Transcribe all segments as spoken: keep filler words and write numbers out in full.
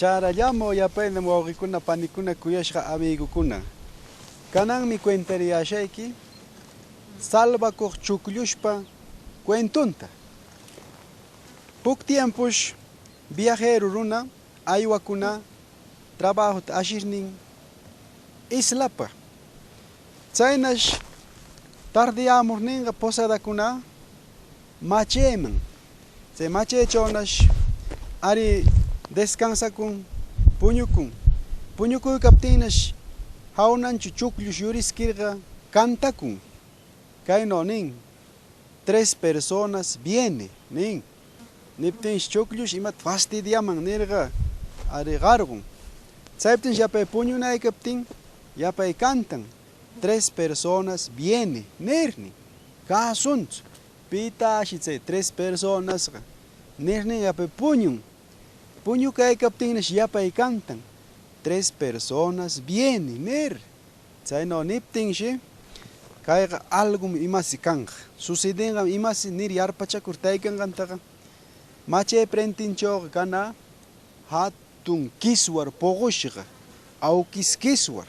Charallamu yapayman wawqikuna, panikuna, kuyashqa amigokuna. Kananmi cuentariyäshayki salvacug chucllushpa cuentonta. Juc tiemposh viajero runa aywacuna trabajota ashirnin islapa. Chaynash tardeyämurninga posadacuna machayman. Chay machaychawnash ari descansacun, puñucun. Puñucuy captinnash jawnancho chucllush yurisquirga cantacun. Cayno nin: "Tres personas viene", nin. Niptinsh chucllush: "Imat fastidiaman", nirga ari gargun. Chayptinsh yapay puñunay captin yapay cantan: "Tres personas viene", nirnin. Cäsuntsu: "Pitashi chay tres personasga?" nirnin yapay puñun. Puñucay captinnash yapay cantan: "Tres personas viene", nir. Chayno niptinshi: "Cayga algum imasi canga, sucedengan imasi", nir yarpachacur taycangantaga, machay prentinchawga canä jatun quiswar pugushga, awquis quiswar.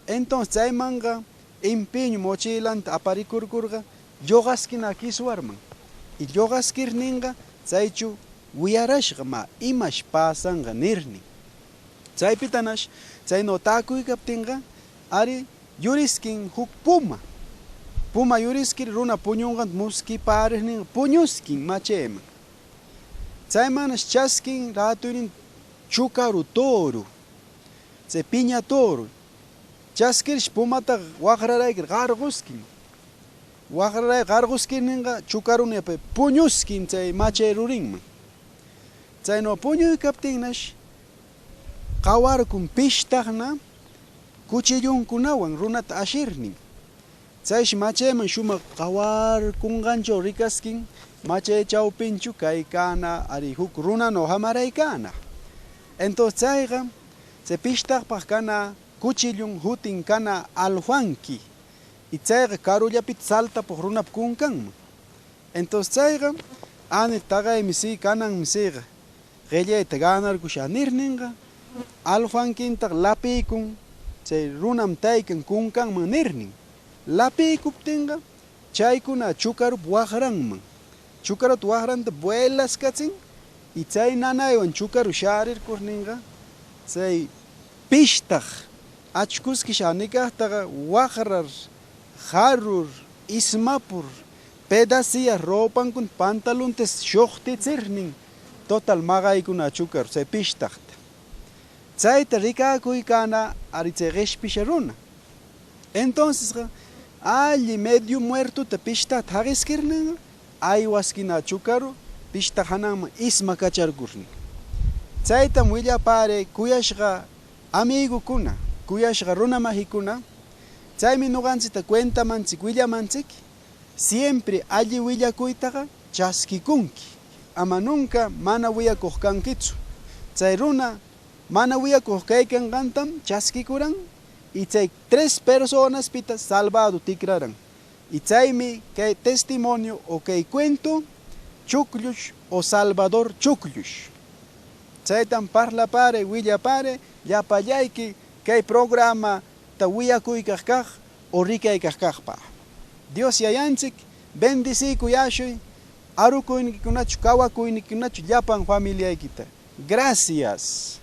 Entonces chaymanga empeño mochilanta aparicurcurga llogasquinä quiswarman. Y llogasquirninga chaycho wiyarashga: "Mä, imash pasanga", nirnin. Chaypitanash chayno täcuy captinga ari yurisquin juc puma. Puma yurisquir runa puñunganta musquipärignin puñusquin machayman. Chaymannash chasquin rätuynin chucaru töru, chay piña töru. Chasquirsh pumata wagraraycur gargusquin. Wagraray gargusquirninga chucaruna yapay puñusquin chay machay rurinman. Chayno puñuy captinnash qawarcun pishtagna cuchilluncunawan runata ashirnin. Chaysh machayman shumag qawarcunganchaw ricasquin machay chawpincho caycänä ari juc runano jamaraycänä. Entonces chayga chay pishtagpag canä cuchillun jutin canä alfanqui. Y chayga carullapita saltapug runapa cuncanman. Entonces chayga: "Ani, taqaymi si, cananmi siga qellayta ganarcushä", nirninga, alfanquintag lapiycun, chay runam taycan cuncanman nirnin. Lapiycuptinga chaycuna chucarupa wagranman, chucaruta wagranta vuelascatsin, y chay nanaywan chucaru shärircurninga, chay pishtag achcusquisha nicagtaga wagrar, jarur, ismapur, pedasiyag röpancunata, pantalontas shugtitsirnin, total magaycunä chucaru chay pishtagta. Chayta ricäcuycänä ari chay gueshpisha runa. Entoncesga alli medio muertota pishtagta jaguisquirninga, aywasquinä chucaru pishtag jananman isma cacharcurnin. Chaytam willapäri, cuyashga amigocuna, cuyashga runamajicuna. Chaymi nogantsicta cuentamantsic, willamantsic, siempre alli willacuytaga chasquicunqui. Ama nunca mana wiyacug canquitsu. Chay runa mana wiyacug caycangantam chasquicuran, y chay tres personaspita salvado ticraran. Y chaymi cay testimonio o cay cuento Chucllush o Salvador Chucllush. Chaytam parlapäri, willapäri llapallayqui cay programata wiyacuycag cag o ricaycag cagpag. Dios Yayanchic bendeciycuyäshuy, arucuyniquicunachu, cawacuyniquicunachu llapan familiayquita. Gracias.